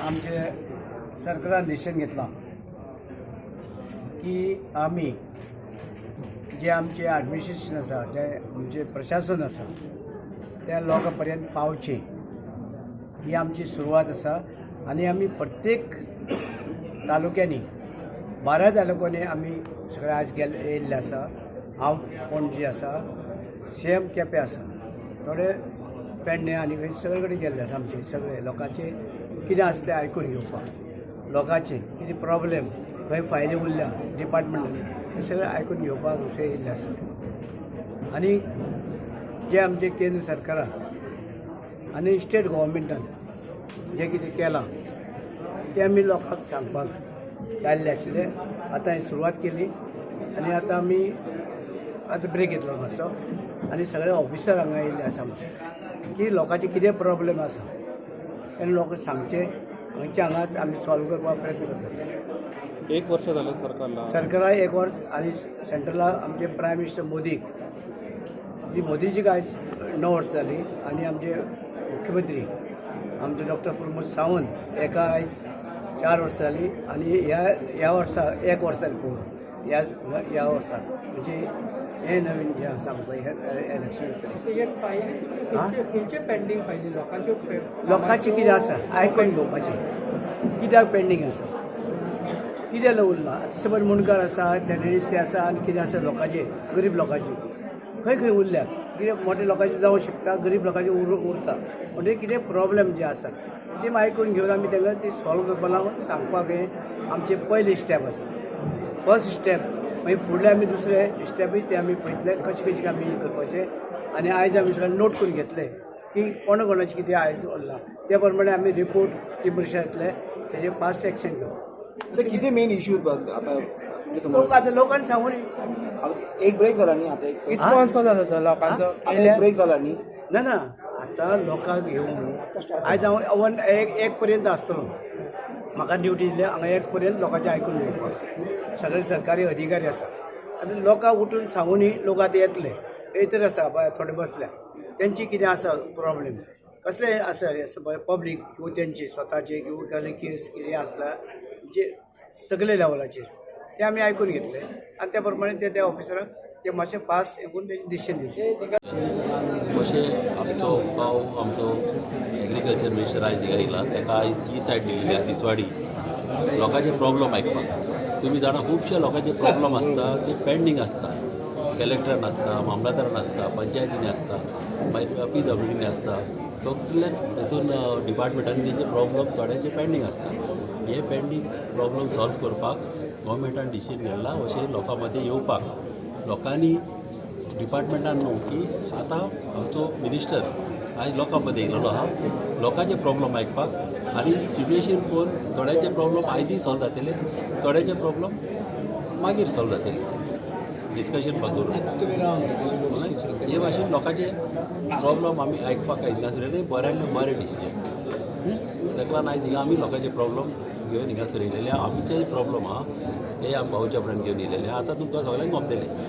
आमचे सरकारान डिसिजन घेतलां की आमी जे आमचे एडमिनिस्ट्रेशन आसा, ते आमचे प्रशासन आसा, त्या लोकां पर्यंत पावचें ही आमची सुरवात आसा. आनी आमी प्रत्येक तालुक्यांनी, 12 तालुक्यांनी आमी सगळे आयज गेले येयल्ले आसा. हांव पणजे आसा, सेम केपें आसा, थोडे पेडणे आनी खंय सगळे कडेन गेल्ले आसा. आमचे सगळे लोकांचे कितें आसा तें आयकून घेवपाक, लोकांचे कितें प्रॉब्लेम, खंय फायली उरल्या डिपार्टमेंटान, हें सगळें आयकून घेवपाक हांगसर येयल्ले आसा. आनी जे आमचे केंद्र सरकारान आनी स्टेट गव्हर्मेंटान जें कितें केलां तें आमी लोकांक सांगपाक आयिल्ले आशिल्ले. आतां हांवें सुरवात केली आनी आतां आमी आतां ब्रेक घेतलो मातसो आनी सगळे ऑफिसर हांगा येयल्ले आसा आमचे की लोकांचे कितें प्रॉब्लेम आसा तेन्ना लोकांक सांगचे, हांगचे हांगाच आमी सॉल्व करपाक प्रयत्न करतले. एक वर्ष झालं सरकारला. सरकाराक एक वर्स आनी सेंट्रला आमचे प्रायम मिनिस्टर मोदीक, ही मोदीजीक आयज 9 वर्सां जालीं आनी आमचे मुख्यमंत्री आमचे डॉक्टर प्रमोद सावंत एका आयज 4 वर्सां जालीं आनी ह्या ह्या वर्सा एक वर्स जालें पूर्ण. ह्या ह्या वर्साक म्हणजे हें नवीन जें आसा आमकां हें इलेक्शन. हे फायली खंयचे खंयचे पेंडींग फायली लोकांच्यो? लोकांचें कितें आसा आयकून घेवपाचें, कित्याक पेंडींग आसा, कितें उरलां. आतां समज मुंडकार आसा, टेनन्सी आसा आनी कितें आसा लोकांचे, गरीब लोकांची खंय खंय उरल्यात. कितें मोठे लोकांचे जावं शकता, गरीब लोकांचे उरता. म्हणजे कितें प्रॉब्लेम जे आसा ते आयकून घेवन आमी तांकां ती सॉल्व करपा लागून सांगपाक हें आमचें पयलें स्टेप आसा, फर्स्ट स्टेप. मागीर फुडले आमी दुसरे स्टेपय ते आमी पळयतले, कशें कशें आमी करपाचें. आनी आयज आमी सगळें नोट करून घेतले की कोणा कोणाचें कितें आयज उरलां, त्या प्रमाणे आमी रिपोर्ट ती मनशां येतले, तेजेर फास्ट एक्शन घेवप. सर, किती मेन इश्यू आता तुमच्या समोर? लोक आतां लोकांनी सांगून आता एक ब्रेक झाला न्ही आता एक रिस्पॉन्स कसो आसा सर लोकांचो? आता एक ब्रेक झाला न्ही. ना ना, आतां लोकांक घेवन आयज हांव वन एक एक पर्यंत आसतलो. म्हाका ड्युटी दिल्या हांगा एक पर्यंत लोकांचें आयकून घेवपाक. सगळे सरकारी अधिकारी आसा. आतां लोकांक उठून सांगूनय लोक आतां येतले, येतले आसा पळय थोडे बसल्या, तेंची कितें आसा प्रॉब्लेम कसले आसा पब्लीक किंवा तेंचे स्वताचे किंवा कसले केस कितें आसला जे सगळे लेवलाचेर ते आमी आयकून घेतले आनी त्या प्रमाणे ते त्या ऑफिसराक ते मातशें फास्ट हें करून तेजें डिसिजन दिवचें. अशें आमचो भाव, आमचो एग्रीकल्चर मिनिस्टर आयज हिंगा येयला. ताका आयज ही सायड दिल्ली आहा तिसवाडी, लोकांचे प्रॉब्लम आयकपाक. तुमी जाणा, खुबशे लोकांचे प्रॉब्लम आसता ते पेंडींग आसता, कलेक्टरान आसता, मामलादारान आसता, पंचायतींनी आसता, मागीर पीडब्ल्यूडीनी आसता, सगल्या हितून डिपार्टमेंटांनी तेंचे प्रॉब्लम थोड्यांचे पेंडींग आसता. हे पेंडींग प्रॉब्लम सॉल्व करपाक गोवोरमेंटान डिसिजन घेतला अशें लोकां मदीं येवपाक, लोकांनी डिपार्टमेंटान न्हू की आतां आमचो मिनिस्टर आयज लोकां मदीं येयलेलो आहा लोकांचे प्रॉब्लम आयकपाक आनी सिट्युएशन पळोवन थोड्यांचे प्रॉब्लम आयजूय सॉल्व जातले, थोड्यांचे प्रॉब्लम मागीर सॉल्व जातले, डिस्कशन करून. हे भाशेन लोकांचे प्रॉब्लम आमी आयकपाक आयज हिंगासर येयले. बऱ्यांतले बरें डिसिजन ताका लागून आयज हिंगा आमी लोकांचे प्रॉब्लम घेवन हिंगासर येयलेले. आमचे प्रॉब्लम आहा ते आमी भाऊच्या पर्यंत घेवन येयलेले. आतां तुमकां सगळ्यांक गमतलें.